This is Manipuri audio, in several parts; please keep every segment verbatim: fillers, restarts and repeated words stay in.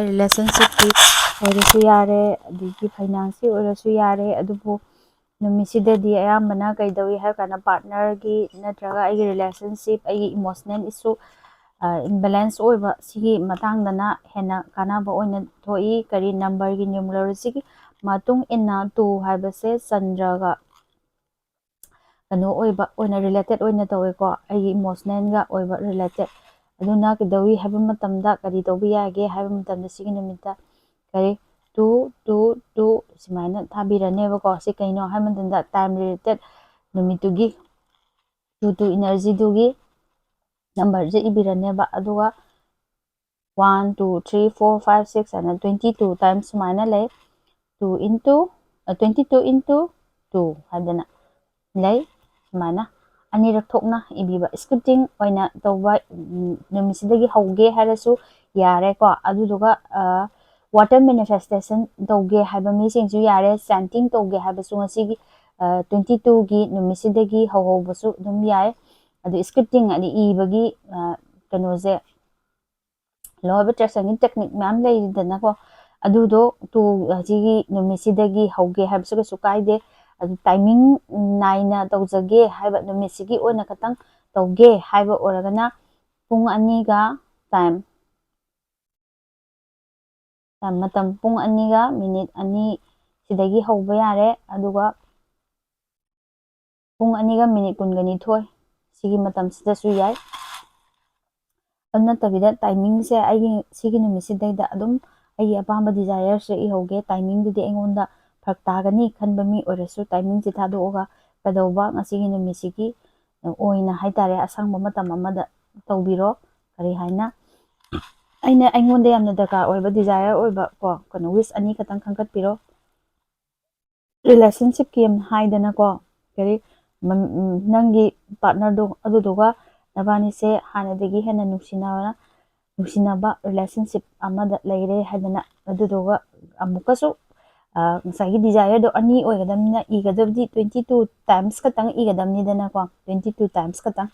ꯔꯤꯂꯦꯁꯟꯁꯤꯞꯀꯤ ꯑꯣꯏꯔꯁꯨ ꯌꯥꯔꯦ, ꯑꯗꯒꯤ ꯐꯥꯏꯅꯥꯟꯁꯀꯤ ꯑꯣꯏꯔꯁꯨ ꯌꯥꯔꯦ꯫ ꯑꯗꯨꯕꯨ ꯅꯨꯃꯤꯠꯁꯤꯗꯗꯤ ꯑꯌꯥꯝꯕꯅ ꯀꯩꯗꯧꯏ ꯍꯥꯏꯕ ꯀꯥꯟꯗ, ꯄꯥꯔꯠꯅꯔꯒꯤ ꯅꯠꯇ꯭ꯔꯒ ꯑꯩꯒꯤ ꯔꯤꯂꯦꯁꯟꯁꯤꯞ, ꯑꯩꯒꯤ ꯏꯃꯣꯁꯅꯦꯜ ꯏꯁꯨ ꯏꯝꯕꯦꯂꯦꯟꯁ ꯑꯣꯏꯕ, ꯁꯤꯒꯤ ꯃꯇꯥꯡꯗꯅ ꯍꯦꯟꯅ ꯀꯥꯟꯅꯕ ꯑꯣꯏꯅ ꯊꯣꯛꯏ꯫ ꯀꯔꯤ, ꯅꯝꯕꯔꯒꯤ ꯅ꯭ꯌꯨꯃꯔꯣꯂꯣꯖꯤꯒꯤ ꯃꯇꯨꯡ ꯏꯟꯅ ꯇꯨ ꯍꯥꯏꯕꯁꯦ ꯆꯟꯗ꯭ꯔꯒ ꯀꯩꯅꯣ ꯑꯣꯏꯕ ꯑꯣꯏꯅ ꯔꯤꯂꯦꯇꯦꯠ ꯑꯣꯏꯅ ꯇꯧꯋꯦꯀꯣ, ꯑꯩꯒꯤ ꯏꯃꯣꯁꯅꯦꯜꯒ ꯑꯣꯏꯕ ꯔꯤꯂꯦꯇꯦꯠ꯫ ꯑꯗꯨꯅ ꯀꯩꯗꯧꯏ ꯍꯥꯏꯕ ꯃꯇꯝꯗ, ꯀꯔꯤ ꯇꯧꯕ ꯌꯥꯒꯦ ꯍꯥꯏꯕ ꯃꯇꯝꯗ, ꯁꯤꯒꯤ ꯅꯨꯃꯤꯠꯇ ꯀꯔꯤ, ꯇꯨ ꯇꯨ ꯇꯨ ꯁꯨꯃꯥꯏꯅ ꯊꯥꯕꯤꯔꯅꯦꯕꯀꯣ꯫ ꯁꯤ ꯀꯩꯅꯣ ꯍꯥꯏꯕ ꯃꯇꯝꯗ, ꯇꯥꯏꯝ ꯔꯤꯂꯦꯇꯦꯠ ꯅꯨꯃꯤꯠꯇꯨꯒꯤ ꯇꯨ ꯇꯨ ꯏꯅꯔꯖꯤꯗꯨꯒꯤ ꯅꯝꯕꯔꯁꯦ ꯏꯕꯤꯔꯅꯦꯕ꯫ ꯑꯗꯨꯒ one two three four five six ꯍꯥꯏꯅ twenty two times ꯁꯨꯃꯥꯏꯅ ꯂꯩ꯫ Two into twenty two into two ꯍꯥꯏꯗꯅ ꯂꯩ꯫ ꯁꯨꯃꯥꯏꯅ ꯑꯅꯤꯔꯛ ꯊꯣꯛꯅ ꯏꯕꯤꯕ, ꯁ꯭ꯀ꯭ꯔꯤꯞꯇꯤꯡ ꯑꯣꯏꯅ ꯇꯧꯕ, ꯎꯝ, ꯅꯨꯃꯤꯠꯁꯤꯗꯒꯤ ꯍꯧꯒꯦ ꯍꯥꯏꯔꯁꯨ ꯌꯥꯔꯦꯀꯣ꯫ ꯑꯗꯨꯗꯨꯒ ꯋꯥꯇꯔ ꯃꯦꯅꯤꯐꯦꯁꯇꯦꯁꯟ ꯇꯧꯒꯦ ꯍꯥꯏꯕ ꯃꯤꯁꯤꯡꯁꯨ ꯌꯥꯔꯦ, ꯆꯦꯟꯇꯤꯡ ꯇꯧꯒꯦ ꯍꯥꯏꯕꯁꯨ ꯉꯁꯤꯒꯤ ꯇ꯭ꯋꯦꯟꯇꯤ ꯇꯨꯒꯤ ꯅꯨꯃꯤꯠꯁꯤꯗꯒꯤ ꯍꯧꯍꯧꯕꯁꯨ ꯑꯗꯨꯝ ꯌꯥꯏ꯫ ꯑꯗꯨ ꯁ꯭ꯀ꯭ꯔꯤꯞꯇꯤꯡ ꯑꯗꯤ ꯏꯕꯒꯤ ꯀꯩꯅꯣꯁꯦ, ꯂꯣ ꯑꯣꯐ ꯑꯦꯇ꯭ꯔꯦꯛꯁꯟꯒꯤ ꯇꯦꯛꯅꯤꯛ ꯃꯌꯥꯝ ꯂꯩꯔꯤꯗꯅꯀꯣ꯫ ꯑꯗꯨꯗꯣ ꯇꯨ, ꯁꯤꯒꯤ ꯅꯨꯃꯤꯠꯁꯤꯗꯒꯤ ꯍꯧꯒꯦ ꯍꯥꯏꯕꯁꯨ ꯀꯩꯁꯨ ꯀꯥꯏꯗꯦ꯫ ꯑꯗꯨ ꯇꯥꯏꯃꯤꯡ ꯅꯥꯏꯅ ꯇꯧꯖꯒꯦ ꯍꯥꯏꯕ, ꯅꯨꯃꯤꯠꯁꯤꯒꯤ ꯑꯣꯏꯅ ꯈꯛꯇꯪ ꯇꯧꯒꯦ ꯍꯥꯏꯕ ꯑꯣꯏꯔꯒꯅ ꯄꯨꯡ ꯑꯅꯤꯒ ꯇꯥꯏꯝ ꯃꯇꯝ ꯄꯨꯡ ꯑꯅꯤꯒ ꯃꯤꯅꯤꯠ ꯑꯅꯤ ꯁꯤꯗꯒꯤ ꯍꯧꯕ ꯌꯥꯔꯦ꯫ ꯑꯗꯨꯒ ꯄꯨꯡ ꯑꯅꯤꯒ ꯃꯤꯅꯤꯠ ꯀꯨꯟꯒ ꯅꯤꯊꯣꯏ ꯁꯤꯒꯤ ꯃꯇꯝꯁꯤꯗꯁꯨ ꯌꯥꯏ꯫ ꯑꯗꯨ ꯅꯠꯇꯕꯤꯗ ꯇꯥꯏꯃꯤꯡꯁꯦ ꯑꯩꯒꯤ ꯁꯤꯒꯤ ꯅꯨꯃꯤꯠꯁꯤꯗꯩꯗ ꯑꯗꯨꯝ ꯑꯩꯒꯤ ꯑꯄꯥꯝꯕ ꯗꯤꯖꯥꯏꯌꯔꯁꯦ ꯏꯍꯧꯒꯦ, ꯇꯥꯏꯃꯤꯡꯗꯨꯗꯤ ꯑꯩꯉꯣꯟꯗ ꯐꯔꯛ ꯇꯥꯒꯅꯤ ꯈꯟꯕ ꯃꯤ ꯑꯣꯏꯔꯁꯨ, ꯇꯥꯏꯃꯤꯡꯁꯦ ꯊꯥꯗꯣꯛꯑꯒ ꯀꯩꯗꯧꯕ, ꯉꯁꯤꯒꯤ ꯅꯨꯃꯤꯠꯁꯤꯒꯤ ꯑꯣꯏꯅ ꯍꯥꯏꯇꯥꯔꯦ, ꯑꯁꯪꯕ ꯃꯇꯝ ꯑꯃꯗ ꯇꯧꯕꯤꯔꯣ꯫ ꯀꯔꯤ ꯍꯥꯏꯅ, ꯑꯩꯅ, ꯑꯩꯉꯣꯟꯗ ꯌꯥꯝꯅ ꯗꯔꯀꯥꯔ ꯑꯣꯏꯕ, ꯗꯤꯖꯥꯏꯌꯔ ꯑꯣꯏꯕ ꯀꯣ, ꯀꯩꯅꯣ, ꯋꯤꯁ ꯑꯅꯤ ꯈꯛꯇꯪ ꯈꯟꯒꯠꯄꯤꯔꯣ꯫ ꯔꯤꯂꯦꯁꯟꯁꯤꯞꯀꯤ ꯍꯥꯏꯗꯅꯀꯣ, ꯀꯔꯤ, ꯅꯪꯒꯤ ꯄꯥꯔꯠꯅꯔꯗꯣ, ꯑꯗꯨꯗꯨꯒ ꯅꯕꯥꯅꯤꯁꯦ ꯍꯥꯟꯅꯗꯒꯤ ꯍꯦꯟꯅ ꯅꯨꯡꯁꯤꯅꯕ, ꯅꯨꯡꯁꯤꯅꯕ ꯔꯤꯂꯦꯁꯟꯁꯤꯞ ꯑꯃꯗ ꯂꯩꯔꯦ ꯍꯥꯏꯗꯅ, ꯑꯗꯨꯗꯨꯒ ꯑꯃꯨꯛꯀꯁꯨ ꯉꯁꯥꯏꯒꯤ ꯗꯤꯖꯥꯏꯌꯔꯗꯣ ꯑꯅꯤ ꯑꯣꯏꯒꯗꯕꯅꯤꯅ, ꯏꯒꯗꯕꯗꯤ ꯇ꯭ꯋꯦꯟꯇꯤ ꯇꯨ ꯇꯥꯏꯝꯁ ꯈꯛꯇꯪ ꯏꯒꯗꯕꯅꯤꯗꯅꯀꯣ, ꯇ꯭ꯋꯦꯟꯇꯤ ꯇꯨ ꯇꯥꯏꯝꯁ ꯈꯛꯇꯪ꯫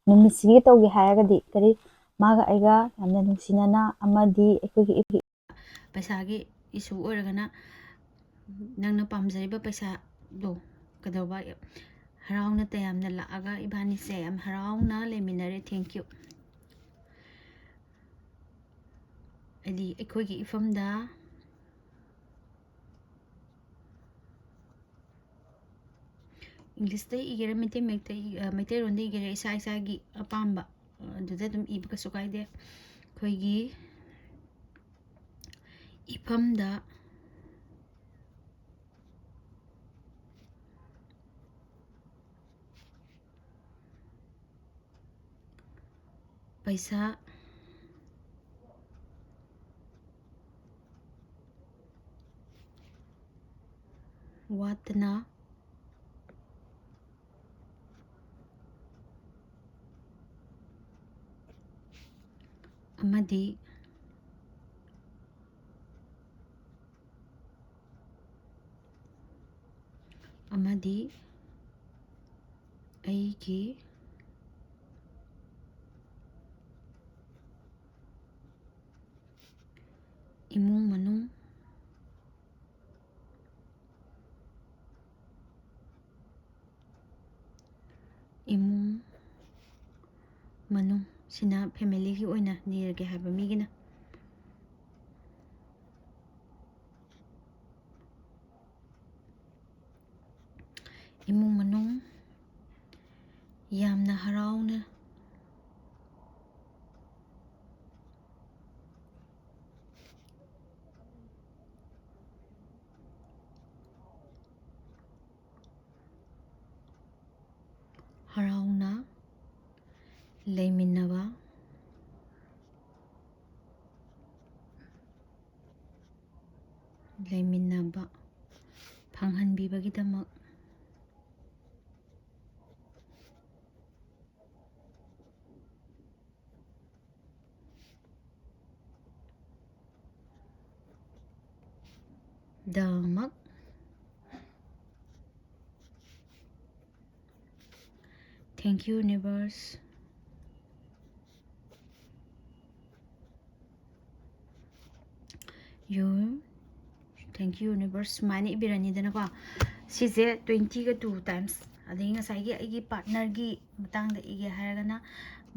ꯅꯨꯃꯤꯠꯁꯤꯒꯤ ꯇꯧꯒꯦ ꯍꯥꯏꯔꯒꯗꯤ ꯀꯔꯤ, ꯃꯥꯒ ꯑꯩꯒ ꯌꯥꯝꯅ ꯅꯨꯡꯁꯤꯅꯅ ꯑꯃꯗꯤ ꯑꯩꯈꯣꯏꯒꯤ ꯏ-, ꯄꯩꯁꯥꯒꯤ issue ꯑꯣꯏꯔꯒꯅ ꯅꯪꯅ ꯄꯥꯝꯖꯔꯤꯕ ꯄꯩꯁꯥꯗꯣ ꯀꯩꯗꯧꯕ ꯍꯔꯥꯎꯅ ꯇꯌꯥꯝꯅ ꯂꯥꯛꯑꯒ ꯏꯕꯥꯅꯤꯁꯦ ꯌꯥꯝ ꯍꯔꯥꯎꯅ ꯂꯩꯃꯤꯟꯅꯔꯦ꯫ Thank you꯫ ꯍꯥꯏꯗꯤ ꯑꯩꯈꯣꯏꯒꯤ ꯏꯐꯝꯗ English ꯇ ꯏꯒꯦꯔꯥ, ꯃꯩꯇꯩ ꯃꯌꯦꯛꯇ ꯏ-, ꯑ, ꯃꯩꯇꯩꯂꯣꯟꯗ ꯏꯒꯦꯔꯥ, ꯏꯁꯥ ꯏꯁꯥꯒꯤ ꯑꯄꯥꯝꯕ, ꯑ, ꯑꯗꯨꯗ ꯑꯗꯨꯝ ꯏꯕ ꯀꯩꯁꯨ ꯀꯥꯏꯗꯦ꯫ ꯑꯩꯈꯣꯏꯒꯤ ꯏꯐꯝꯗ ꯄꯩꯁꯥ ꯋꯥꯠꯇꯅ ꯑꯃꯗꯤ, ꯑꯃꯗꯤ ꯑꯩꯒꯤ ꯏꯃꯨꯡ ꯃꯅꯨꯡ ꯏꯃꯨꯡ ꯃꯅꯨꯡ ꯁꯤꯅ family ꯒꯤ ꯑꯣꯏꯅ ꯅꯤꯔꯒꯦ ꯍꯥꯏꯕ ꯃꯤꯒꯤꯅ ꯏꯃꯨꯡ ꯃꯅꯨꯡ ꯌꯥꯝꯅ ꯍꯔꯥꯎꯅ ꯍꯔꯥꯎꯅ ꯂꯩꯃꯤꯟꯅꯕ, ꯂꯩꯃꯤꯟꯅꯕ ꯐꯪꯍꯟꯕꯤꯕꯒꯤꯗꯃꯛ ꯗꯃꯛ꯫ Thank you, universe. You, thank you universe, ꯁꯨꯃꯥꯏꯅ ꯏꯕꯤꯔꯅꯤꯗꯅꯀꯣ꯫ ꯁꯤꯁꯦ twenty ꯒ two times꯫ ꯑꯗꯒꯤ ꯉꯁꯥꯏꯒꯤ ꯑꯩꯒꯤ partner ꯒꯤ ꯃꯇꯥꯡꯗ ꯏꯒꯦ ꯍꯥꯏꯔꯒꯅ,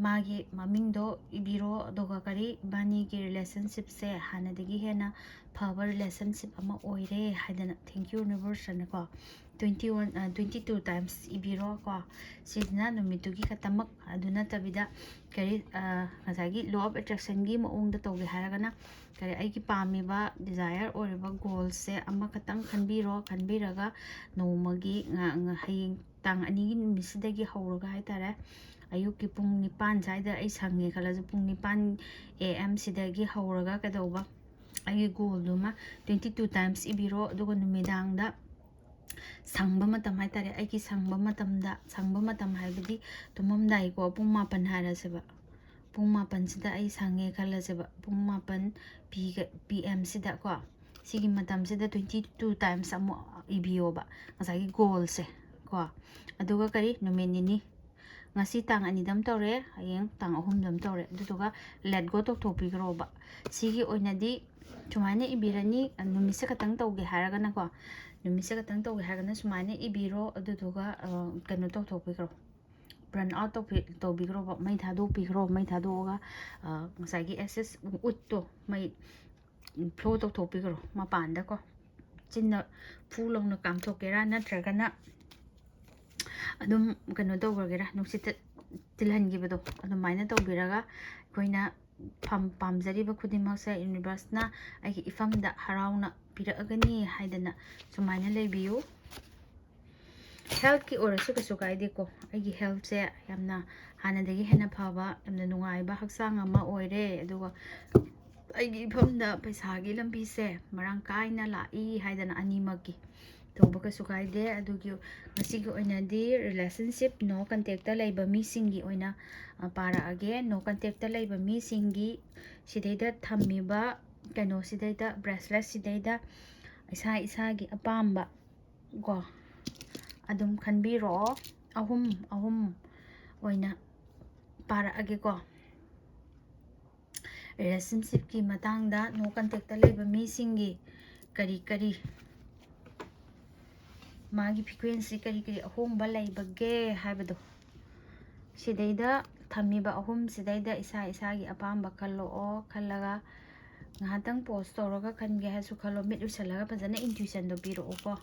ꯃꯥꯒꯤ ꯃꯃꯤꯡꯗꯣ ꯏꯕꯤꯔꯣ, ꯑꯗꯨꯒ ꯀꯔꯤ, ꯏꯕꯥꯅꯤꯒꯤ relationship ꯁꯦ ꯍꯥꯟꯅꯗꯒꯤ ꯍꯦꯟꯅ ꯐꯕ relationship ꯑꯃ ꯑꯣꯏꯔꯦ ꯍꯥꯏꯗꯅ, thank you universe ꯑꯅꯀꯣ꯫ Twenty one, twenty two times ꯏꯕꯤꯔꯣ ꯀꯣ꯫ ꯁꯤꯁꯤꯅ ꯅꯨꯃꯤꯠꯇꯨꯒꯤ ꯈꯛꯇꯃꯛ꯫ ꯑꯗꯨ ꯅꯠꯇꯕꯤꯗ ꯀꯔꯤ, ꯉꯁꯥꯏꯒꯤ law of attraction ꯒꯤ ꯃꯑꯣꯡꯗ ꯇꯧꯒꯦ ꯍꯥꯏꯔꯒꯅ, ꯀꯔꯤ, ꯑꯩꯒꯤ ꯄꯥꯝꯃꯤꯕ desire ꯑꯣꯏꯔꯤꯕ goal ꯁꯦ ꯑꯃꯈꯛꯇꯪ ꯈꯟꯕꯤꯔꯣ꯫ ꯈꯟꯕꯤꯔꯒ ꯅꯣꯡꯃꯒꯤ ꯉ-, ꯉ-, ꯍꯌꯦꯡ ꯇꯥꯡ ꯑꯅꯤꯒꯤ ꯅꯨꯃꯤꯠꯁꯤꯗꯒꯤ ꯍꯧꯔꯒ ꯍꯥꯏꯇꯥꯔꯦ, ꯑꯌꯨꯛꯀꯤ ꯄꯨꯡ ꯅꯤꯄꯥꯟ ꯁ꯭ꯋꯥꯏꯗ ꯑꯩ ꯁꯪꯉꯦ ꯈꯜꯂꯁꯨ, ꯄꯨꯡ ꯅꯤꯄꯥꯟ A M ꯁꯤꯗꯒꯤ ꯍꯧꯔꯒ ꯀꯩꯗꯧꯕ, ꯑꯩꯒꯤ goal ꯗꯨꯃ twenty two times ꯏꯕꯤꯔꯣ꯫ ꯑꯗꯨꯒ ꯅꯨꯃꯤꯗꯥꯡꯗ ꯁꯪꯕ ꯃꯇꯝ ꯍꯥꯏꯇꯥꯔꯦ, ꯑꯩꯒꯤ ꯁꯪꯕ ꯃꯇꯝꯗ, ꯁꯪꯕ ꯃꯇꯝ ꯍꯥꯏꯕꯗꯤ ꯇꯨꯝꯃꯝꯗꯥꯏꯀꯣ, ꯄꯨꯡ ꯃꯥꯄꯟ ꯍꯥꯏꯔꯁꯦꯕ, ꯄꯨꯡ ꯃꯥꯄꯟꯁꯤꯗ ꯑꯩ ꯁꯪꯉꯦ ꯈꯜꯂꯁꯦꯕ, ꯄꯨꯡ ꯃꯥꯄꯟ P, P M ꯁꯤꯗꯀꯣ, ꯁꯤꯒꯤ ꯃꯇꯝꯁꯤꯗ twenty two times ꯑꯃꯨꯛ ꯏꯕꯤꯌꯣꯕ ꯉꯁꯥꯏꯒꯤ goal ꯁꯦ ꯀꯣ꯫ ꯑꯗꯨꯒ ꯀꯔꯤ, ꯅꯨꯃꯤꯠ ꯅꯤꯅꯤ, ꯉꯁꯤ ꯇꯥꯡ ꯑꯅꯤꯗ ꯑꯃ ꯇꯧꯔꯦ, ꯍꯌꯦꯡ ꯇꯥꯡ ꯑꯍꯨꯝꯗ ꯑꯃ ꯇꯧꯔꯦ, ꯑꯗꯨꯗꯨꯒ let go ꯇꯧꯊꯣꯛꯄꯤꯈ꯭ꯔꯣꯕ꯫ ꯁꯤꯒꯤ ꯑꯣꯏꯅꯗꯤ ꯁꯨꯃꯥꯏꯅ ꯏꯕꯤꯔꯅꯤ, ꯅꯨꯃꯤꯠꯁꯦ ꯈꯛꯇꯪ ꯇꯧꯒꯦ ꯍꯥꯏꯔꯒꯅꯀꯣ, ꯅꯨꯃꯤꯠꯁꯦ ꯈꯛꯇꯪ ꯇꯧꯒꯦ ꯍꯥꯏꯔꯒꯅ ꯁꯨꯃꯥꯏꯅ ꯏꯕꯤꯔꯣ, ꯑꯗꯨꯗꯨꯒ ꯀꯩꯅꯣ ꯇꯧꯊꯣꯛꯄꯤꯈ꯭ꯔꯣ, burn out ꯇꯧꯕꯤ-, ꯇꯧꯕꯤꯈ꯭ꯔꯣꯕ, ꯃꯩ ꯊꯥꯗꯣꯛꯄꯤꯈ꯭ꯔꯣ꯫ ꯃꯩ ꯊꯥꯗꯣꯛꯑꯒ ꯉꯁꯥꯏꯒꯤ excess ꯎꯠꯇꯣ, ꯃꯩ flow ꯇꯧꯊꯣꯛꯄꯤꯈ꯭ꯔꯣ ꯃꯄꯥꯟꯗꯀꯣ꯫ ꯆꯤꯟꯅ ꯐꯨ ꯂꯥꯎꯅ ꯀꯥꯝꯊꯣꯛꯀꯦꯔꯥ, ꯅꯠꯇ꯭ꯔꯒꯅ ꯑꯗꯨꯝ ꯀꯩꯅꯣ ꯇꯧꯈ꯭ꯔꯒꯦꯔꯥ, ꯅꯨꯡꯁꯤꯠꯇ ꯇꯤꯜꯍꯟꯈꯤꯕꯗꯣ, ꯑꯗꯨꯃꯥꯏꯅ ꯇꯧꯕꯤꯔꯒ ꯑꯩꯈꯣꯏꯅ ꯐꯝ-, ꯄꯥꯝꯖꯔꯤꯕ ꯈꯨꯗꯤꯡꯃꯛꯁꯦ universe ꯅ ꯑꯩꯒꯤ ꯏꯐꯝꯗ ꯍꯔꯥꯎꯅ ꯄꯤꯔꯛꯑꯒꯅꯤ ꯍꯥꯏꯗꯅ ꯁꯨꯃꯥꯏꯅ ꯂꯩꯕꯤꯌꯨ꯫ Health ꯀꯤ ꯑꯣꯏꯔꯁꯨ ꯀꯩꯁꯨ ꯀꯥꯏꯗꯦꯀꯣ꯫ ꯑꯩꯒꯤ health ꯁꯦ ꯌꯥꯝꯅ ꯍꯥꯟꯅꯗꯒꯤ ꯍꯦꯟꯅ ꯐꯕ, ꯌꯥꯝꯅ ꯅꯨꯡꯉꯥꯏꯕ ꯍꯛꯆꯥꯡ ꯑꯃ ꯑꯣꯏꯔꯦ꯫ ꯑꯗꯨꯒ ꯑꯩꯒꯤ ꯏꯐꯝꯗ ꯄꯩꯁꯥꯒꯤ ꯂꯝꯕꯤꯁꯦ ꯃꯔꯥꯡ ꯀꯥꯏꯅ ꯂꯥꯛꯏ ꯍꯥꯏꯗꯅ, ꯑꯅꯤꯃꯛꯀꯤ ꯇꯧꯕ ꯀꯩꯁꯨ ꯀꯥꯏꯗꯦ꯫ ꯑꯗꯨꯒꯤ ꯉꯁꯤꯒꯤ ꯑꯣꯏꯅꯗꯤ relationship no contact ꯇ ꯂꯩꯕ ꯃꯤꯁꯤꯡꯒꯤ ꯑꯣꯏꯅ, ꯑ, ꯄꯥꯔꯛꯑꯒꯦ꯫ No contact ꯇ ꯂꯩꯕ ꯃꯤꯁꯤꯡꯒꯤ ꯁꯤꯗꯩꯗ ꯊꯝꯃꯤꯕ ꯀꯩꯅꯣꯁꯤꯗꯩꯗ, bracelet ꯁꯤꯗꯩꯗ ꯏꯁꯥ ꯏꯁꯥꯒꯤ ꯑꯄꯥꯝꯕ ꯀꯣ, ꯑꯗꯨꯝ ꯈꯟꯕꯤꯔꯛꯑꯣ꯫ ꯑꯍꯨꯝ ꯑꯍꯨꯝ ꯑꯣꯏꯅ ꯄꯥꯔꯛꯑꯒꯦꯀꯣ꯫ ꯔꯤꯂꯦꯁꯟꯁꯤꯞꯀꯤ ꯃꯇꯥꯡꯗ ꯅꯣ ꯀꯟꯇꯦꯛꯇ ꯂꯩꯕ ꯃꯤꯁꯤꯡꯒꯤ ꯀꯔꯤ ꯀꯔꯤ, ꯃꯥꯒꯤ ꯐ꯭ꯔꯤꯀ꯭ꯋꯦꯟꯁꯤ ꯀꯔꯤ ꯀꯔꯤ ꯑꯍꯣꯡꯕ ꯂꯩꯕꯒꯦ ꯍꯥꯏꯕꯗꯣ, ꯁꯤꯗꯩꯗ ꯊꯝꯃꯤꯕ ꯑꯍꯨꯝꯁꯤꯗꯩꯗ ꯏꯁꯥ ꯏꯁꯥꯒꯤ ꯑꯄꯥꯝꯕ ꯈꯜꯂꯛꯑꯣ꯫ ꯈꯜꯂꯒ ꯉꯥꯏꯍꯥꯛꯇꯪ ꯄꯣꯁ ꯇꯧꯔꯒ ꯈꯟꯒꯦ ꯍꯥꯏꯔꯁꯨ ꯈꯜꯂꯣ, ꯃꯤꯠ ꯎꯏꯁꯜꯂꯒ ꯐꯖꯅ ꯏꯟꯇ꯭ꯌꯨꯁꯟꯗꯣ ꯄꯤꯔꯛꯑꯣꯀꯣ꯫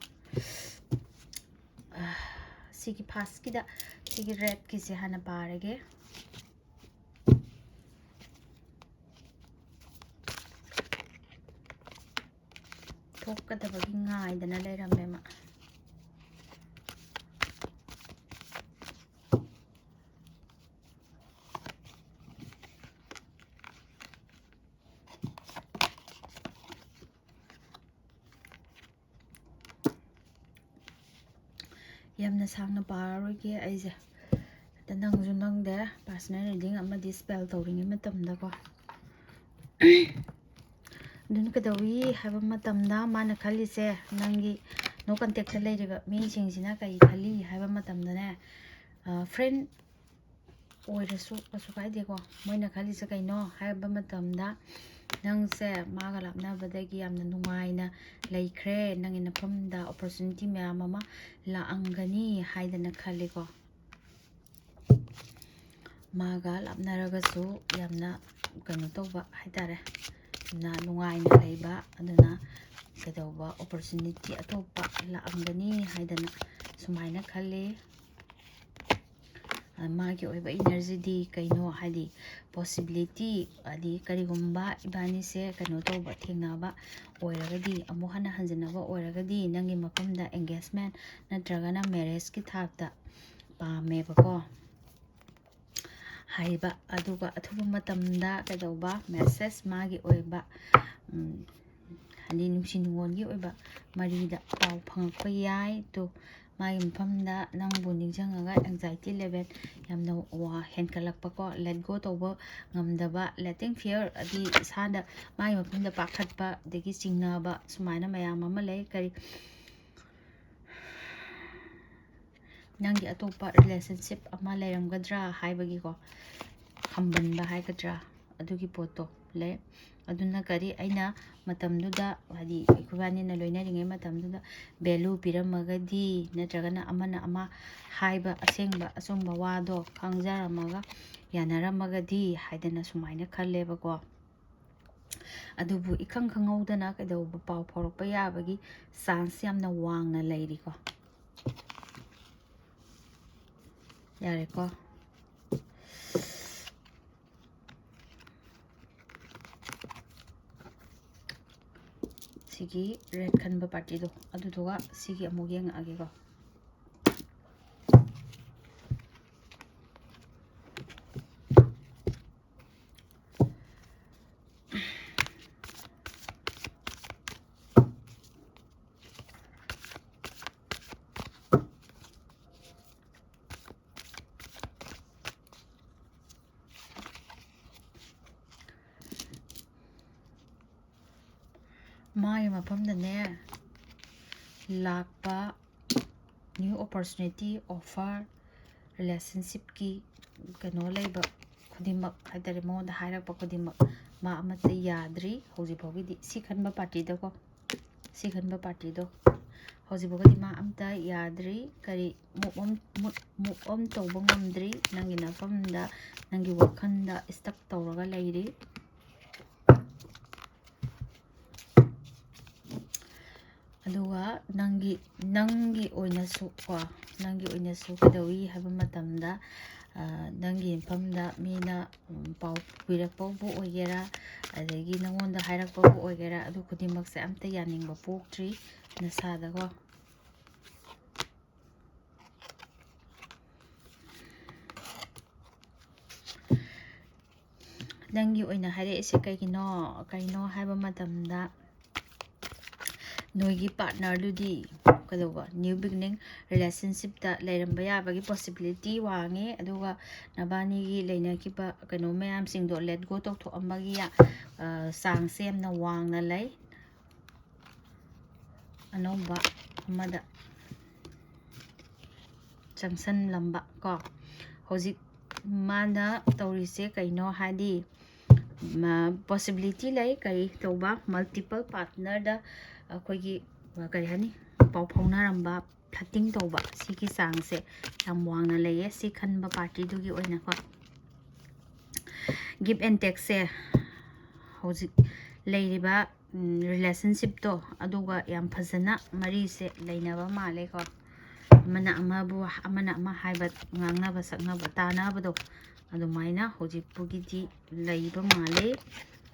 ꯁꯤꯒꯤ ꯐꯥꯔꯁꯀꯤꯗ, ꯁꯤꯒꯤ ꯔꯦꯠꯀꯤꯁꯦ ꯍꯥꯟꯅ ꯄꯥꯔꯒꯦ꯫ ꯊꯣꯛꯀꯗꯕꯒꯤ ꯉꯥꯏꯗꯅ ꯂꯩꯔꯝꯃꯦ ꯃꯥ꯫ ꯌꯥꯝꯅ ꯁꯥꯡꯅ ꯄꯥꯔꯔꯣꯏꯒꯦ ꯑꯩꯁꯦ꯫ ꯍꯦꯛꯇ ꯅꯪꯁꯨ ꯅꯪꯗꯦ, ꯄꯥꯔꯁꯣꯅꯦꯜ ꯔꯤꯗꯤꯡ ꯑꯃꯗꯤ ꯁ꯭ꯄꯦꯜ ꯇꯧꯔꯤꯉꯩ ꯃꯇꯝꯗꯀꯣ꯫ ꯑꯗꯨꯅ ꯀꯩꯗꯧꯏ ꯍꯥꯏꯕ ꯃꯇꯝꯗ, ꯃꯥꯅ ꯈꯜꯂꯤꯁꯦ, ꯅꯪꯒꯤ ꯅꯣ ꯀꯟꯇꯦꯛꯇ ꯂꯩꯔꯤꯕ ꯃꯤꯁꯤꯡꯁꯤꯅ ꯀꯔꯤ ꯈꯜꯂꯤ ꯍꯥꯏꯕ ꯃꯇꯝꯗꯅꯦ, ꯐ꯭ꯔꯦꯟ ꯑꯣꯏꯔꯁꯨ ꯀꯩꯁꯨ ꯀꯥꯏꯗꯦꯀꯣ꯫ ꯃꯣꯏꯅ ꯈꯜꯂꯤꯁꯦ ꯀꯩꯅꯣ ꯍꯥꯏꯕ ꯃꯇꯝꯗ, ꯅꯪꯁꯦ ꯃꯥꯒ ꯂꯥꯞꯅꯕꯗꯒꯤ ꯌꯥꯝꯅ ꯅꯨꯡꯉꯥꯏꯅ ꯂꯩꯈ꯭ꯔꯦ, ꯅꯪꯒꯤ ꯅꯐꯝꯗ ꯑꯣꯄꯣꯔꯆꯨꯅꯤꯇꯤ ꯃꯌꯥꯝ ꯑꯃ ꯂꯥꯛꯑꯝꯒꯅꯤ ꯍꯥꯏꯗꯅ ꯈꯜꯂꯤꯀꯣ꯫ ꯃꯥꯒ ꯂꯥꯞꯅꯔꯒꯁꯨ ꯌꯥꯝꯅ ꯀꯩꯅꯣ ꯇꯧꯕ ꯍꯥꯏꯇꯥꯔꯦ, ꯌꯥꯝꯅ ꯅꯨꯡꯉꯥꯏꯅ ꯂꯩꯕ, ꯑꯗꯨꯅ ꯀꯩꯗꯧꯕ ꯑꯣꯄꯣꯔꯆꯨꯅꯤꯇꯤ ꯑꯇꯣꯞꯄ ꯂꯥꯛꯑꯝꯒꯅꯤ ꯍꯥꯏꯗꯅ ꯁꯨꯃꯥꯏꯅ ꯈꯜꯂꯤ꯫ ꯃꯥꯒꯤ ꯑꯣꯏꯕ ꯏꯅꯔꯖꯤꯗꯤ ꯀꯩꯅꯣ ꯍꯥꯏꯗꯤ, ꯄꯣꯁꯤꯕꯤꯂꯤꯇꯤ ꯍꯥꯏꯗꯤ, ꯀꯔꯤꯒꯨꯝꯕ ꯏꯕꯥꯅꯤꯁꯦ ꯀꯩꯅꯣ ꯇꯧꯕ, ꯊꯦꯡꯅꯕ ꯑꯣꯏꯔꯒꯗꯤ, ꯑꯃꯨꯛ ꯍꯟꯅ ꯍꯟꯖꯤꯟꯅꯕ ꯑꯣꯏꯔꯒꯗꯤ, ꯅꯪꯒꯤ ꯃꯐꯝꯗ ꯑꯦꯡꯒꯦꯖꯃꯦꯟ ꯅꯠꯇ꯭ꯔꯒꯅ ꯃꯦꯔꯦꯖꯀꯤ ꯊꯥꯛꯇ ꯄꯥꯝꯃꯦꯕꯀꯣ꯫ ꯍꯥꯏꯕ, ꯑꯗꯨꯒ ꯑꯊꯨꯕ ꯃꯇꯝꯗ ꯀꯩꯗꯧꯕ, ꯃꯦꯁꯦꯖ ꯃꯥꯒꯤ ꯑꯣꯏꯕ, ꯎꯝ, ꯍꯥꯏꯗꯤ ꯅꯨꯡꯁꯤ ꯅꯨꯡꯉꯣꯟꯒꯤ ꯑꯣꯏꯕ ꯃꯔꯤꯗ ꯄꯥꯎ ꯐꯪꯉꯛꯄ ꯌꯥꯏ꯫ ꯇꯨ, ꯃꯥꯒꯤ ꯃꯐꯝꯗ ꯅꯪꯕꯨ ꯅꯤꯡꯁꯤꯡꯉꯒ ꯑꯦꯡꯖꯥꯏꯇꯤ ꯂꯦꯚꯦꯜ ꯌꯥꯝꯅ ꯋꯥ-, ꯍꯦꯟꯀꯠꯂꯛꯄꯀꯣ, ꯂꯦꯠ ꯒꯣ ꯇꯧꯕ ꯉꯝꯗꯕ, ꯂꯦꯇꯤꯡ ꯐꯤꯌꯔ, ꯑꯗꯤ ꯏꯁꯥꯗ ꯃꯥꯒꯤ ꯃꯐꯝꯗ ꯄꯥꯈꯠꯄ, ꯑꯗꯒꯤ ꯆꯤꯡꯅꯕ, ꯁꯨꯃꯥꯏꯅ ꯃꯌꯥꯝ ꯑꯃ ꯂꯩ꯫ ꯀꯔꯤ, ꯅꯪꯒꯤ ꯑꯇꯣꯞꯄ ꯔꯤꯂꯦꯁꯟꯁꯤꯞ ꯑꯃ ꯂꯩꯔꯝꯒꯗ꯭ꯔꯥ ꯍꯥꯏꯕꯒꯤꯀꯣ, ꯍꯝꯕꯟꯕ ꯍꯥꯏꯒꯗ꯭ꯔꯥ, ꯑꯗꯨꯒꯤ ꯄꯣꯠꯇꯣ ꯂꯩ꯫ ꯑꯗꯨꯅ ꯀꯔꯤ, ꯑꯩꯅ ꯃꯇꯝꯗꯨꯗ, ꯍꯥꯏꯗꯤ ꯑꯩꯈꯣꯏꯕꯥꯅꯤꯅ ꯂꯣꯏꯅꯔꯤꯉꯩ ꯃꯇꯝꯗꯨꯗ value ꯄꯤꯔꯝꯃꯒꯗꯤ, ꯅꯠꯇ꯭ꯔꯒꯅ ꯑꯃꯅ ꯑꯃ ꯍꯥꯏꯕ ꯑꯁꯦꯡꯕ ꯑꯆꯨꯝꯕ ꯋꯥꯗꯣ ꯈꯪꯖꯔꯝꯃꯒ ꯌꯥꯅꯔꯝꯃꯒꯗꯤ ꯍꯥꯏꯗꯅ ꯁꯨꯃꯥꯏꯅ ꯈꯜꯂꯦꯕꯀꯣ꯫ ꯑꯗꯨꯕꯨ ꯏꯈꯪ ꯈꯪꯍꯧꯗꯅ ꯀꯩꯗꯧꯕ ꯄꯥꯎ ꯐꯥꯎꯔꯛꯄ ꯌꯥꯕꯒꯤ chance ꯌꯥꯝꯅ ꯋꯥꯡꯅ ꯂꯩꯔꯤꯀꯣ꯫ ꯌꯥꯔꯦꯀꯣ꯫ ꯁꯤꯒꯤ red ꯈꯟꯕ partyꯗꯣ, ꯑꯗꯨꯗꯨꯒ ꯁꯤꯒꯤ ꯑꯃꯨꯛ ꯌꯦꯡꯉꯛꯑꯒꯦꯀꯣ꯫ ꯃꯥꯒꯤ ꯃꯐꯝꯗꯅꯦ ꯂꯥꯛꯄ new opportunity, offer, relationshipꯀꯤ ꯀꯩꯅꯣ ꯂꯩꯕ ꯈꯨꯗꯤꯡꯃꯛ ꯍꯥꯏꯇꯥꯔꯦ, ꯃꯉꯣꯟꯗ ꯍꯥꯏꯔꯛꯄ ꯈꯨꯗꯤꯡꯃꯛ ꯃꯥ ꯑꯃꯠꯇ ꯌꯥꯗ꯭ꯔꯤ ꯍꯧꯖꯤꯛ ꯐꯥꯎꯒꯤꯗꯤ꯫ ꯁꯤ ꯈꯟꯕ partyꯗꯀꯣ, ꯁꯤ ꯈꯟꯕ partyꯗꯣ ꯍꯧꯖꯤꯛ ꯐꯥꯎꯒꯤꯗꯤ ꯃꯥ ꯑꯝꯇ ꯌꯥꯗ꯭ꯔꯤ꯫ ꯀꯔꯤ, move on, move, move on ꯇꯧꯕ ꯉꯝꯗ꯭ꯔꯤ꯫ ꯅꯪꯒꯤ ꯅꯐꯝꯗ, ꯅꯪꯒꯤ ꯋꯥꯈꯜꯗ stuck ꯇꯧꯔꯒ ꯂꯩꯔꯤ꯫ ꯑꯗꯨꯒ ꯅꯪꯒꯤ, ꯅꯪꯒꯤ ꯑꯣꯏꯅꯁꯨ ꯀꯣ, ꯅꯪꯒꯤ ꯑꯣꯏꯅꯁꯨ ꯀꯩꯗꯧꯏ ꯍꯥꯏꯕ ꯃꯇꯝꯗ, ꯅꯪꯒꯤ ꯃꯐꯝꯗ ꯃꯤꯅ ꯄꯥꯎ ꯄꯤꯔꯛꯄꯕꯨ ꯑꯣꯏꯒꯦꯔꯥ, ꯑꯗꯒꯤ ꯅꯪꯉꯣꯟꯗ ꯍꯥꯏꯔꯛꯄꯕꯨ ꯑꯣꯏꯒꯦꯔꯥ, ꯑꯗꯨ ꯈꯨꯗꯤꯡꯃꯛꯁꯦ ꯑꯝꯇ ꯌꯥꯅꯤꯡꯕ ꯄꯣꯛꯇ꯭ꯔꯤ ꯅꯁꯥꯗꯀꯣ꯫ ꯅꯪꯒꯤ ꯑꯣꯏꯅ ꯍꯥꯏꯔꯛꯏꯁꯦ ꯀꯩꯒꯤꯅꯣ, ꯀꯩꯅꯣ ꯍꯥꯏꯕ ꯃꯇꯝꯗ, ꯅꯣꯏꯒꯤ partnerꯗꯨꯗꯤ ꯀꯩꯗꯧꯕ, new beginning relationshipꯇ ꯂꯩꯔꯝꯕ ꯌꯥꯕꯒꯤ possibility ꯋꯥꯡꯉꯤ꯫ ꯑꯗꯨꯒ ꯅꯕꯥꯅꯤꯒꯤ ꯂꯩꯅꯈꯤꯕ ꯀꯩꯅꯣ ꯃꯌꯥꯝꯁꯤꯡꯗꯣ let go ꯇꯧꯊꯣꯛꯑꯝꯕꯒꯤ, ꯑ, chanceꯁꯦ ꯌꯥꯝꯅ ꯋꯥꯡꯅ ꯂꯩ꯫ ꯑꯅꯧꯕ ꯑꯃꯗ ꯆꯪꯁꯟꯂꯝꯕ ꯀꯣ꯫ ꯍꯧꯖꯤꯛ ꯃꯥꯅ ꯇꯧꯔꯤꯁꯦ ꯀꯩꯅꯣ ꯍꯥꯏꯗꯤ, ꯄꯣꯁꯤꯕꯤꯂꯤꯇꯤ ꯂꯩ ꯀꯔꯤ ꯇꯧꯕ, ꯃꯜꯇꯤꯄꯜ ꯄꯥꯔꯠꯅꯔꯗ ꯑꯩꯈꯣꯏꯒꯤ, ꯑ, ꯀꯔꯤ ꯍꯥꯏꯅꯤ, ꯄꯥꯎ ꯐꯥꯎꯅꯔꯝꯕ, ꯐ꯭ꯂꯠꯇꯤꯡ ꯇꯧꯕ, ꯁꯤꯒꯤ ꯆꯥꯡꯁꯦ ꯌꯥꯝ ꯋꯥꯡꯅ ꯂꯩꯌꯦ ꯁꯤ ꯈꯟꯕ ꯄꯥꯔꯇꯤꯗꯨꯒꯤ ꯑꯣꯏꯅꯀꯣ꯫ ꯒꯤꯞ ꯑꯦꯟ ꯇꯦꯛꯁꯦ ꯍꯧꯖꯤꯛ ꯂꯩꯔꯤꯕ ꯔꯤꯂꯦꯁꯟꯁꯤꯞꯇꯣ ꯑꯗꯨꯒ ꯌꯥꯝ ꯐꯖꯅ ꯃꯔꯤꯁꯦ ꯂꯩꯅꯕ ꯃꯥꯜꯂꯦꯀꯣ꯫ ꯑꯃꯅ ꯑꯃꯕꯨ, ꯑꯃꯅ ꯑꯃ ꯍꯥꯏꯕ, ꯉꯥꯡꯅꯕ ꯁꯛꯅꯕ ꯇꯥꯅꯕꯗꯣ ꯑꯗꯨꯃꯥꯏꯅ ꯍꯧꯖꯤꯛꯄꯨꯒꯤꯗꯤ ꯂꯩꯕ ꯃꯥꯜꯂꯦ꯫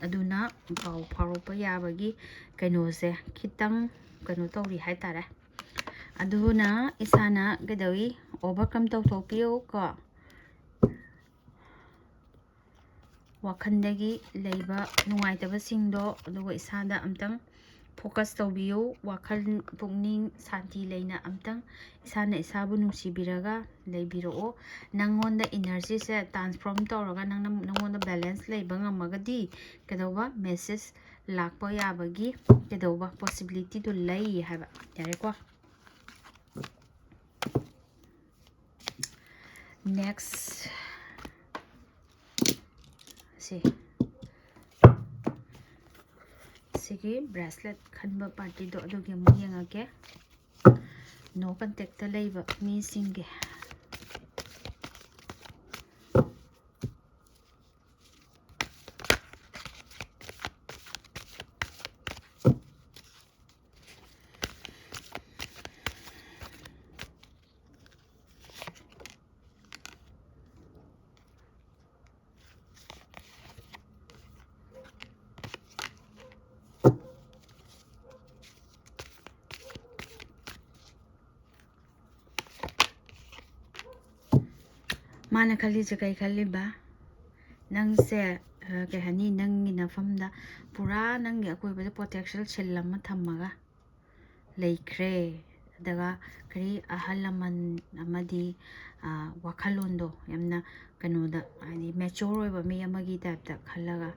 ꯑꯗꯨꯅ ꯄꯥꯎ ꯐꯥꯎꯔꯛꯄ ꯌꯥꯕꯒꯤ ꯀꯩꯅꯣꯁꯦ ꯈꯤꯇꯪ ꯀꯩꯅꯣ ꯇꯧꯔꯤ ꯍꯥꯏꯇꯥꯔꯦ꯫ ꯑꯗꯨꯅ ꯏꯁꯥꯅ ꯀꯩꯗꯧꯏ, ꯑꯣꯚꯔꯀꯝ ꯇꯧꯊꯣꯛꯄꯤꯌꯨ ꯀꯣ꯫ ꯋꯥꯈꯜꯗꯒꯤ ꯂꯩꯕ ꯅꯨꯡꯉꯥꯏꯇꯕꯁꯤꯡꯗꯣ ꯑꯗꯨꯒ ꯏꯁꯥꯗ ꯑꯝꯇꯪ ꯐꯣꯀꯁ ꯇꯧꯕꯤꯌꯨ꯫ ꯋꯥꯈꯜ ꯄꯨꯛꯅꯤꯡ ꯁꯥꯟꯇꯤ ꯂꯩꯅ ꯑꯝꯇꯪ ꯏꯁꯥꯅ ꯏꯁꯥꯕꯨ ꯅꯨꯡꯁꯤꯕꯤꯔꯒ ꯂꯩꯕꯤꯔꯛꯑꯣ꯫ ꯅꯪꯉꯣꯟꯗ ꯏꯅꯔꯖꯤꯁꯦ ꯇ꯭ꯔꯥꯟꯁꯐꯣꯔꯝ ꯇꯧꯔꯒ ꯅꯪꯅ, ꯅꯪꯉꯣꯟꯗ ꯕꯦꯂꯦꯟꯁ ꯂꯩꯕ ꯉꯝꯃꯒꯗꯤ ꯀꯩꯗꯧꯕ ꯃꯦꯁꯦꯖ ꯂꯥꯛꯄ ꯌꯥꯕꯒꯤ ꯀꯩꯗꯧꯕ ꯄꯣꯁꯤꯕꯤꯂꯤꯇꯤꯗꯨ ꯂꯩ ꯍꯥꯏꯕ꯫ ꯌꯥꯔꯦꯀꯣ꯫ ꯅꯦꯛꯁ ꯁꯤ, ꯁꯤꯒꯤ ꯕ꯭ꯔꯦꯁꯂꯦꯠ ꯈꯟꯕ ꯄꯥꯔꯇꯤꯗꯣ ꯑꯗꯨꯒꯤ ꯑꯃꯨꯛ ꯌꯦꯡꯉꯛꯀꯦ꯫ ꯅꯣ ꯀꯟꯇꯦꯛꯇ ꯂꯩꯕ ꯃꯤꯁꯤꯡꯒꯤ꯫ ꯃꯥꯅ ꯈꯜꯂꯤꯁꯦ ꯀꯩ ꯈꯜꯂꯤꯕ? ꯅꯪꯁꯦ, ꯑ, ꯀꯩ ꯍꯥꯏꯅꯤ, ꯅꯪꯒꯤ ꯅꯐꯝꯗ ꯄꯨꯔꯥ ꯅꯪꯒꯤ ꯑꯀꯣꯏꯕꯗ ꯄ꯭ꯔꯣꯇꯦꯛꯁꯟ ꯁꯤꯜ ꯑꯃ ꯊꯝꯃꯒ ꯂꯩꯈ꯭ꯔꯦ꯫ ꯑꯗꯨꯒ ꯀꯔꯤ, ꯑꯍꯜ ꯂꯃꯟ ꯑꯃꯗꯤ, ꯑ, ꯋꯥꯈꯜꯂꯣꯟꯗꯣ ꯌꯥꯝꯅ ꯀꯩꯅꯣꯗ, ꯍꯥꯏꯗꯤ ꯃꯦꯆꯣꯔ ꯑꯣꯏꯕ ꯃꯤ ꯑꯃꯒꯤ ꯇꯥꯏꯞꯇ ꯈꯜꯂꯒ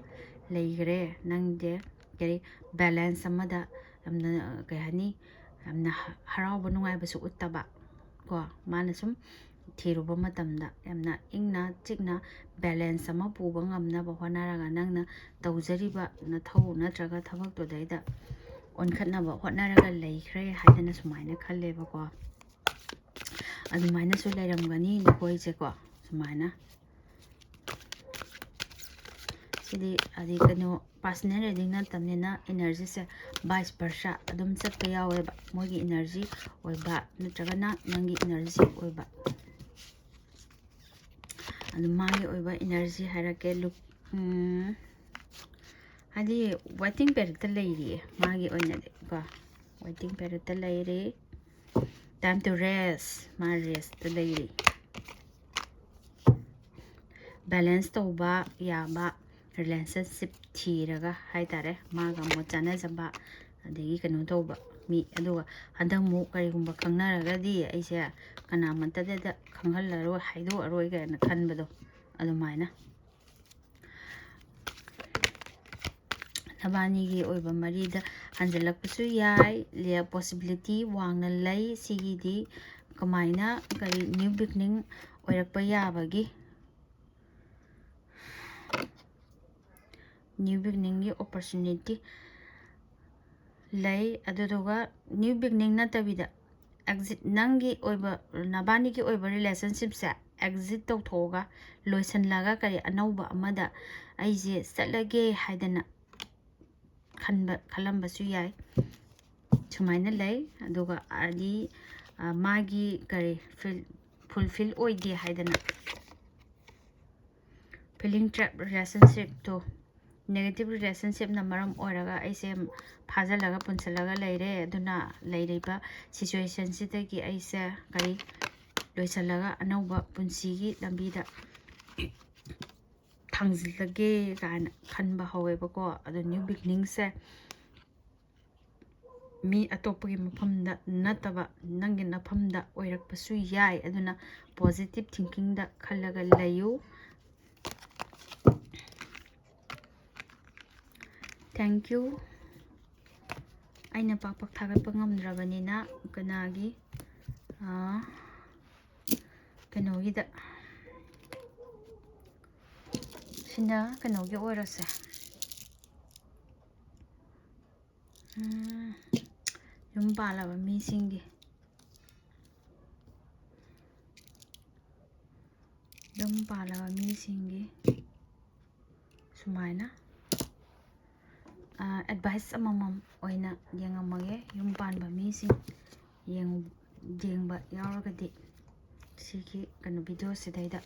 ꯂꯩꯈ꯭ꯔꯦ꯫ ꯅꯪꯁꯦ ꯀꯔꯤ, ꯕꯦꯂꯦꯟꯁ ꯑꯃꯗ ꯌꯥꯝꯅ, ꯑ, ꯀꯩ ꯍꯥꯏꯅꯤ, ꯌꯥꯝꯅ ꯍ-, ꯍꯔꯥꯎꯕ ꯅꯨꯡꯉꯥꯏꯕꯁꯨ ꯎꯠꯇꯕ ꯀꯣ꯫ ꯃꯥꯅ ꯁꯨꯝ ꯊꯤꯔꯨꯕ ꯃꯇꯝꯗ ꯌꯥꯝꯅ ꯏꯪꯅ ꯆꯤꯛꯅ balance ꯑꯃ ꯄꯨꯕ ꯉꯝꯅꯕ ꯍꯣꯠꯅꯔꯒ, ꯅꯪꯅ ꯇꯧꯖꯔꯤꯕ ꯅꯊꯧ ꯅꯠꯇ꯭ꯔꯒ ꯊꯕꯛꯇꯨꯗꯩꯗ ꯑꯣꯟꯈꯠꯅꯕ ꯍꯣꯠꯅꯔꯒ ꯂꯩꯈ꯭ꯔꯦ ꯍꯥꯏꯗꯅ ꯁꯨꯃꯥꯏꯅ ꯈꯜꯂꯦꯕꯀꯣ꯫ ꯑꯗꯨꯃꯥꯏꯅꯁꯨ ꯂꯩꯔꯝꯒꯅꯤ ꯅꯈꯣꯏꯁꯦꯀꯣ꯫ ꯁꯨꯃꯥꯏꯅ ꯁꯤꯗꯤ ꯍꯥꯏꯗꯤ ꯀꯩꯅꯣ, personal reading ꯅꯠꯇꯕꯅꯤꯅ energy ꯁꯦ vice versa ꯑꯗꯨꯝ ꯆꯠꯄ ꯌꯥꯎꯋꯦꯕ꯫ ꯃꯣꯏꯒꯤ energy ꯑꯣꯏꯕ ꯅꯠꯇ꯭ꯔꯒꯅ ꯅꯪꯒꯤ energy ꯑꯣꯏꯕ꯫ ꯑꯗꯨ ꯃꯥꯒꯤ ꯑꯣꯏꯕ energy ꯍꯥꯏꯔꯛꯀꯦ꯫ ꯂꯨꯛ-, ꯎꯝ, ꯍꯥꯏꯗꯤ waiting period ꯇ ꯂꯩꯔꯤꯌꯦ ꯃꯥꯒꯤ ꯑꯣꯏꯅꯗꯤ ꯀꯣ꯫ Waiting period ꯇ ꯂꯩꯔꯤ꯫ Time to rest, ꯃꯥ rest ꯇ ꯂꯩꯔꯤ꯫ Balance ꯇꯧꯕ ꯌꯥꯕ relationship ꯊꯤꯔꯒ ꯍꯥꯏꯇꯥꯔꯦ, ꯃꯥꯒ ꯃꯣꯠ ꯆꯥꯟꯅꯖꯕ, ꯑꯗꯒꯤ ꯀꯩꯅꯣ ꯇꯧꯕ ꯃꯤ꯫ ꯑꯗꯨꯒ ꯍꯟꯗꯛ ꯑꯃꯨꯛ ꯀꯔꯤꯒꯨꯝꯕ ꯈꯪꯅꯔꯒꯗꯤ ꯑꯩꯁꯦ ꯀꯅꯥꯃꯠꯇꯗ ꯈꯪꯍꯜꯂꯔꯣꯏ, ꯍꯥꯏꯗꯣꯛꯑꯔꯣꯏ ꯀꯥꯏꯅ ꯈꯟꯕꯗꯣ ꯑꯗꯨꯃꯥꯏꯅ꯫ ꯅꯕꯥꯅꯤꯒꯤ ꯑꯣꯏꯕ ꯃꯔꯤꯗ ꯍꯟꯖꯤꯜꯂꯛꯄꯁꯨ ꯌꯥꯏ, possibility ꯋꯥꯡꯅ ꯂꯩ꯫ ꯁꯤꯒꯤꯗꯤ ꯀꯃꯥꯏꯅ, ꯀꯔꯤ, new beginning ꯑꯣꯏꯔꯛꯄ ꯌꯥꯕꯒꯤ, new beginning ꯒꯤ opportunity ꯂꯩ꯫ ꯑꯗꯨꯗꯨꯒ new beginning ꯅꯠꯇꯕꯤꯗ exit, ꯅꯪꯒꯤ ꯑꯣꯏꯕ, ꯅꯕꯥꯅꯤꯒꯤ ꯑꯣꯏꯕ relationship ꯁꯦ exit ꯇꯧꯊꯣꯛꯑꯒ, ꯂꯣꯏꯁꯤꯜꯂꯒ, ꯀꯔꯤ, ꯑꯅꯧꯕ ꯑꯃꯗ ꯑꯩꯁꯦ ꯆꯠꯂꯒꯦ ꯍꯥꯏꯗꯅ ꯈꯟꯕ, ꯈꯜꯂꯝꯕꯁꯨ ꯌꯥꯏ꯫ ꯁꯨꯃꯥꯏꯅ ꯂꯩ꯫ ꯑꯗꯨꯒ ꯑꯗꯤ, ꯑ, ꯃꯥꯒꯤ, ꯀꯔꯤ, feel, fulfill ꯑꯣꯏꯗꯦ ꯍꯥꯏꯗꯅ feeling trap relationship ꯇꯣ, negative relationship ꯅ ꯃꯔꯝ ꯑꯣꯏꯔꯒ ꯑꯩꯁꯦ ꯐꯥꯖꯤꯜꯂꯒ ꯄꯨꯟꯁꯤꯜꯂꯒ ꯂꯩꯔꯦ꯫ ꯑꯗꯨꯅ ꯂꯩꯔꯤꯕ situation ꯁꯤꯗꯒꯤ ꯑꯩꯁꯦ, ꯀꯔꯤ, ꯂꯣꯏꯁꯤꯜꯂꯒ ꯑꯅꯧꯕ ꯄꯨꯟꯁꯤꯒꯤ ꯂꯝꯕꯤꯗ ꯊꯥꯡꯖꯤꯜꯂꯒꯦ ꯀꯥꯏꯅ ꯈꯟꯕ ꯍꯧꯋꯦꯕꯀꯣ꯫ ꯑꯗꯣ new beginning ꯁꯦ ꯃꯤ ꯑꯇꯣꯞꯄꯒꯤ ꯃꯐꯝꯗ ꯅꯠꯇꯕ ꯅꯪꯒꯤ ꯅꯐꯝꯗ ꯑꯣꯏꯔꯛꯄꯁꯨ ꯌꯥꯏ꯫ ꯑꯗꯨꯅ positive thinking ꯗ ꯈꯜꯂꯒ ꯂꯩꯌꯨ꯫ Thank you꯫ ꯑꯩꯅ ꯄꯥꯛ ꯄꯥꯛ ꯊꯥꯒꯠꯄ ꯉꯝꯗ꯭ꯔꯕꯅꯤꯅ ꯀꯅꯥꯒꯤ, ꯑꯥ, ꯀꯩꯅꯣꯒꯤꯗ, ꯁꯤꯅ ꯀꯩꯅꯣꯒꯤ ꯑꯣꯏꯔꯁꯦ꯫ ꯎꯝ, ꯌꯨꯝ ꯄꯥꯜꯂꯕ ꯃꯤꯁꯤꯡꯒꯤ, ꯌꯨꯝ ꯄꯥꯜꯂꯕ ꯃꯤꯁꯤꯡꯒꯤ ꯁꯨꯃꯥꯏꯅ ꯑꯦꯗꯚꯥꯏꯁ ꯑꯃꯃꯝ ꯑꯣꯏꯅ ꯌꯦꯡꯉꯝꯃꯒꯦ꯫ ꯌꯨꯝ ꯄꯥꯟꯕ ꯃꯤꯁꯤꯡ ꯌꯦꯡ-, ꯌꯦꯡꯕ ꯌꯥꯎꯔꯒꯗꯤ, ꯁꯤꯒꯤ ꯀꯩꯅꯣ ꯚꯤꯗꯤꯑꯣꯁꯤꯗꯩꯗ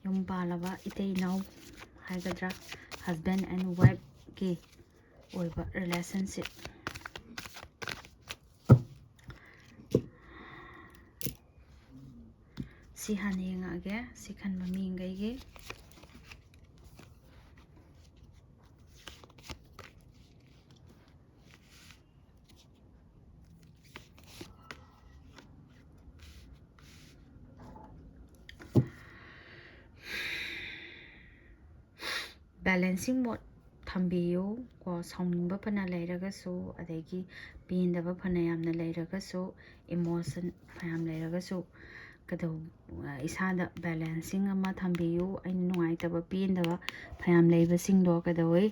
ꯌꯨꯝ ꯄꯥꯜꯂꯕ ꯏꯇꯩ ꯏꯅꯥꯎ ꯍꯥꯏꯒꯗ꯭ꯔꯥ, husband and wifeꯀꯤ ꯑꯣꯏꯕ relationship ꯁꯤ ꯍꯥꯟꯅ ꯌꯦꯡꯉꯛꯑꯒꯦ꯫ ꯁꯤ ꯈꯟꯕ ꯃꯤꯈꯩꯒꯤ balancing mode ꯊꯝꯕꯤꯌꯨ ꯀꯣ꯫ ꯁꯥꯎꯅꯤꯡꯕ ꯐꯅ ꯂꯩꯔꯒꯁꯨ, ꯑꯗꯒꯤ ꯄꯦꯟꯗꯕ ꯐꯅ ꯌꯥꯝꯅ ꯂꯩꯔꯒꯁꯨ, emotion ꯐꯅꯌꯥꯝ ꯂꯩꯔꯒꯁꯨ, ꯀꯩꯗꯧ-, ꯏꯁꯥꯗ balancing ꯑꯃ ꯊꯝꯕꯤꯌꯨ꯫ ꯑꯩꯅ ꯅꯨꯡꯉꯥꯏꯇꯕ, ꯄꯦꯟꯗꯕ ꯐꯅꯌꯥꯝ ꯂꯩꯕꯁꯤꯡꯗꯣ ꯀꯩꯗꯧꯋꯤ?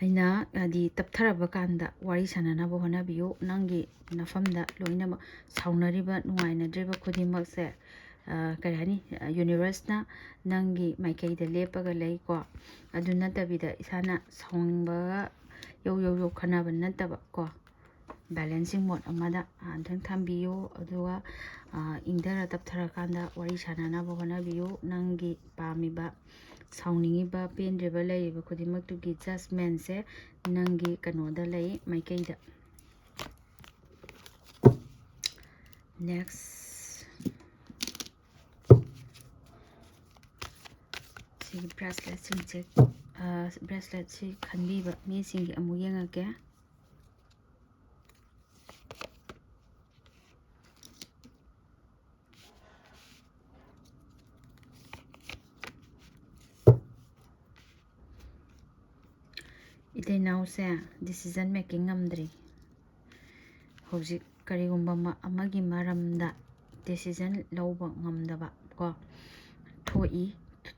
ꯑꯩꯅ, ꯍꯥꯏꯗꯤ, ꯇꯞꯊꯔꯕ ꯀꯥꯟꯗ ꯋꯥꯔꯤ ꯁꯥꯟꯅꯅꯕ ꯍꯣꯠꯅꯕꯤꯌꯨ꯫ ꯅꯪꯒꯤ ꯅꯐꯝꯗ ꯂꯣꯏꯅꯃꯛ ꯁꯥꯎꯅꯔꯤꯕ, ꯅꯨꯡꯉꯥꯏꯅꯗ꯭ꯔꯤꯕ ꯈꯨꯗꯤꯡꯃꯛꯁꯦ, ꯑ, ꯀꯔꯤ ꯍꯥꯏꯅꯤ, universeꯅ ꯅꯪꯒꯤ ꯃꯥꯏꯀꯩꯗ ꯂꯦꯞꯄꯒ ꯂꯩꯀꯣ꯫ ꯑꯗꯨ ꯅꯠꯇꯕꯤꯗ ꯏꯁꯥꯅ ꯁꯥꯎꯅꯤꯡꯕꯒ ꯌꯧ ꯌꯧ ꯌꯧ ꯈꯠꯅꯕ ꯅꯠꯇꯕ ꯀꯣ, balancing mode ꯑꯃꯗ ꯑꯝꯇꯪ ꯊꯝꯕꯤꯌꯨ꯫ ꯑꯗꯨꯒ, ꯑ, ꯏꯪꯊꯔ ꯇꯞꯊꯔꯀꯥꯟꯗ ꯋꯥꯔꯤ ꯁꯥꯟꯅꯅꯕ ꯍꯣꯠꯅꯕꯤꯌꯨ꯫ ꯅꯪꯒꯤ ꯄꯥꯝꯃꯤꯕ, ꯁꯥꯎꯅꯤꯡꯉꯤꯕ, ꯄꯦꯟꯗ꯭ꯔꯤꯕ ꯂꯩꯔꯤꯕ ꯈꯨꯗꯤꯡꯃꯛꯇꯨꯒꯤ judgmentꯁꯦ ꯅꯪꯒꯤ ꯀꯩꯅꯣꯗ ꯂꯩ, ꯃꯥꯏꯀꯩꯗ꯫ Next, ꯁꯤꯒꯤ braceletꯁꯤꯡꯁꯦ, ꯑ, braceletꯁꯤ ꯈꯟꯕꯤꯕ ꯃꯤꯁꯤꯡꯒꯤ ꯑꯃꯨꯛ ꯌꯦꯡꯉꯛꯀꯦ꯫ ꯏꯇꯩ ꯏꯅꯥꯎꯁꯦ decision making ꯉꯝꯗ꯭ꯔꯤ꯫ ꯍꯧꯖꯤꯛ ꯀꯔꯤꯒꯨꯝꯕ ꯃ-, ꯑꯃꯒꯤ ꯃꯔꯝꯗ decision ꯂꯧꯕ ꯉꯝꯗꯕ ꯀꯣ ꯊꯣꯛꯏ꯫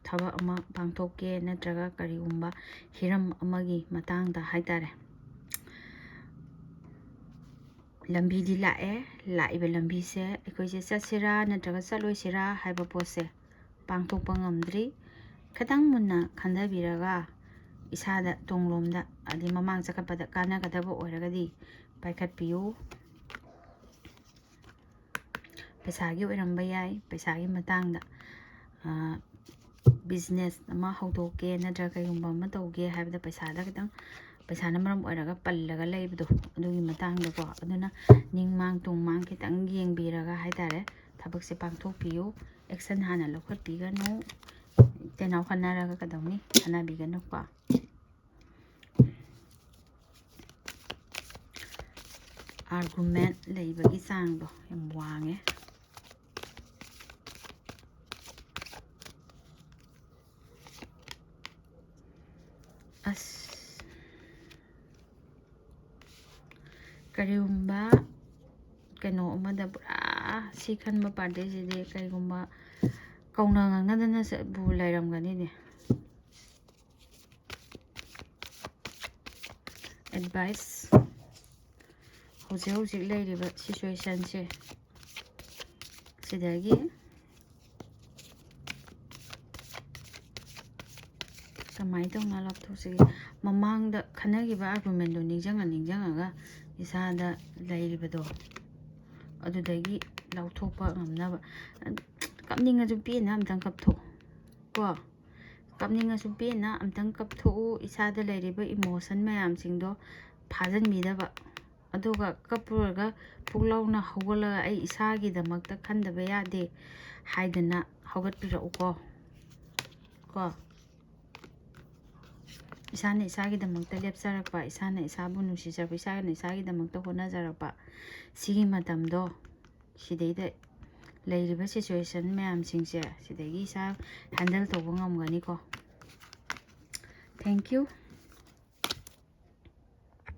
ꯊꯕꯛ ꯑꯃ ꯄꯥꯡꯊꯣꯛꯀꯦ ꯅꯠꯇ꯭ꯔꯒ ꯀꯔꯤꯒꯨꯝꯕ ꯍꯤꯔꯝ ꯑꯃꯒꯤ ꯃꯇꯥꯡꯗ ꯍꯥꯏꯇꯥꯔꯦ꯫ ꯂꯝꯕꯤꯗꯤ ꯂꯥꯛꯑꯦ꯫ ꯂꯥꯛꯏꯕ ꯂꯝꯕꯤꯁꯦ ꯑꯩꯈꯣꯏꯁꯦ ꯆꯠꯁꯤꯔꯥ ꯅꯠꯇ꯭ꯔꯒ ꯆꯠꯂꯣꯏꯁꯤꯔꯥ ꯍꯥꯏꯕ ꯄꯣꯠꯁꯦ ꯄꯥꯡꯊꯣꯛꯄ ꯉꯝꯗ꯭ꯔꯤ꯫ ꯈꯤꯇꯪ ꯃꯨꯟꯅ ꯈꯟꯊꯕꯤꯔꯒ ꯏꯁꯥꯗ ꯇꯨꯡꯂꯣꯝꯗ, ꯍꯥꯏꯗꯤ ꯃꯃꯥꯡ ꯆꯈꯠꯄꯗ ꯀꯥꯟꯅꯒꯗꯕ ꯑꯣꯏꯔꯒꯗꯤ ꯄꯥꯏꯈꯠꯄꯤꯌꯨ꯫ ꯄꯩꯁꯥꯒꯤ ꯑꯣꯏꯔꯝꯕ ꯌꯥꯏ, ꯄꯩꯁꯥꯒꯤ ꯃꯇꯥꯡꯗ, ꯕꯤꯖꯤꯅꯦꯁ ꯑꯃ ꯍꯧꯗꯣꯛꯀꯦ ꯅꯠꯇ꯭ꯔꯒ ꯀꯩꯒꯨꯝꯕ ꯑꯃ ꯇꯧꯒꯦ ꯍꯥꯏꯕꯗ ꯄꯩꯁꯥꯗ ꯈꯤꯇꯪ, ꯄꯩꯁꯥꯅ ꯃꯔꯝ ꯑꯣꯏꯔꯒ ꯄꯜꯂꯒ ꯂꯩꯕꯗꯣ, ꯑꯗꯨꯒꯤ ꯃꯇꯥꯡꯗꯀꯣ꯫ ꯑꯗꯨꯅ ꯅꯤꯡꯃꯥꯡ ꯇꯨꯡꯃꯥꯡ ꯈꯤꯇꯪ ꯌꯦꯡꯕꯤꯔꯒ ꯍꯥꯏꯇꯥꯔꯦ, ꯊꯕꯛꯁꯦ ꯄꯥꯡꯊꯣꯛꯄꯤꯌꯨ꯫ ꯑꯦꯛꯁꯟ ꯍꯥꯟꯅ ꯂꯧꯈꯠꯄꯤꯒꯅꯨ꯫ ꯏꯇꯦꯟꯅꯥꯎ ꯈꯟꯅꯔꯒ ꯀꯩꯗꯧꯅꯤ? ꯈꯟꯅꯕꯤꯒꯅꯨꯀꯣ꯫ ꯑꯥꯔꯒꯨꯃꯦꯟ ꯂꯩꯕꯒꯤ ꯆꯥꯡꯗꯣ ꯌꯥꯝ ꯋꯥꯡꯉꯦ꯫ ꯑꯁ, ꯀꯔꯤꯒꯨꯝꯕ ꯀꯩꯅꯣ ꯑꯃꯗ ꯄꯨꯔꯥ ꯁꯤ ꯈꯟꯕ ꯄꯥꯔꯇꯤꯁꯤꯗꯤ ꯀꯔꯤꯒꯨꯝꯕ ꯀꯧꯅ ꯉꯥꯡꯅꯗꯅꯕꯨ ꯂꯩꯔꯝꯒꯅꯤꯅꯦ꯫ ꯑꯦꯗꯚꯥꯏꯁ, ꯍꯧꯖꯤꯛ ꯍꯧꯖꯤꯛ ꯂꯩꯔꯤꯕ ꯁꯤꯆꯨꯋꯦꯁꯟꯁꯦ ꯁꯤꯗꯒꯤ ꯀꯃꯥꯏꯅ ꯇꯧꯅ ꯂꯧꯊꯣꯛꯁꯤꯒꯦ? ꯃꯃꯥꯡꯗ ꯈꯟꯅꯈꯤꯕ ꯑꯥꯔꯒꯨꯃꯦꯟꯗꯣ ꯅꯤꯡꯁꯤꯡꯉ ꯅꯤꯡꯁꯤꯡꯉꯒ ꯏꯁꯥꯗ ꯂꯩꯔꯤꯕꯗꯣ ꯑꯗꯨꯗꯒꯤ ꯂꯧꯊꯣꯛꯄ ꯉꯝꯅꯕ꯫ ꯀꯞꯅꯤꯡꯉꯁꯨ ꯄꯦꯟꯅ ꯑꯝꯇꯪ ꯀꯞꯊꯣꯛꯑꯣ ꯀꯣ꯫ ꯀꯞꯅꯤꯡꯉꯁꯨ ꯄꯦꯟꯅ ꯑꯝꯇꯪ ꯀꯞꯊꯣꯛꯎ꯫ ꯏꯁꯥꯗ ꯂꯩꯔꯤꯕ ꯏꯃꯣꯁꯟ ꯃꯌꯥꯝꯁꯤꯡꯗꯣ ꯐꯥꯖꯤꯟꯕꯤꯗꯕ꯫ ꯑꯗꯨꯒ ꯀꯞꯄꯨꯔꯒ ꯄꯨꯛ ꯂꯥꯎꯅ ꯍꯧꯒꯠꯂꯒ ꯑꯩ ꯏꯁꯥꯒꯤꯗꯃꯛꯇ ꯈꯟꯗꯕ ꯌꯥꯗꯦ ꯍꯥꯏꯗꯅ ꯍꯧꯒꯠꯄꯤꯔꯛꯎꯀꯣ꯫ ꯀꯣ꯫ ꯏꯁꯥꯅ ꯏꯁꯥꯒꯤꯗꯃꯛꯇ ꯂꯦꯞꯆꯔꯛꯄ, ꯏꯁꯥꯅ ꯏꯁꯥꯕꯨ ꯅꯨꯡꯁꯤꯖꯕ, ꯏꯁꯥꯅ ꯏꯁꯥꯒꯤꯗꯃꯛꯇ ꯍꯣꯠꯅꯖꯔꯛꯄ, ꯁꯤꯒꯤ ꯃꯇꯝꯗꯣ ꯁꯤꯗꯩꯗ ꯂꯩꯔꯤꯕ ꯁꯤꯆꯨꯋꯦꯁꯟ ꯃꯌꯥꯝꯁꯤꯡꯁꯦ ꯁꯤꯗꯒꯤ ꯏꯁꯥ ꯍꯦꯟꯗꯜ ꯇꯧꯕ ꯉꯝꯒꯅꯤꯀꯣ꯫ Thank you꯫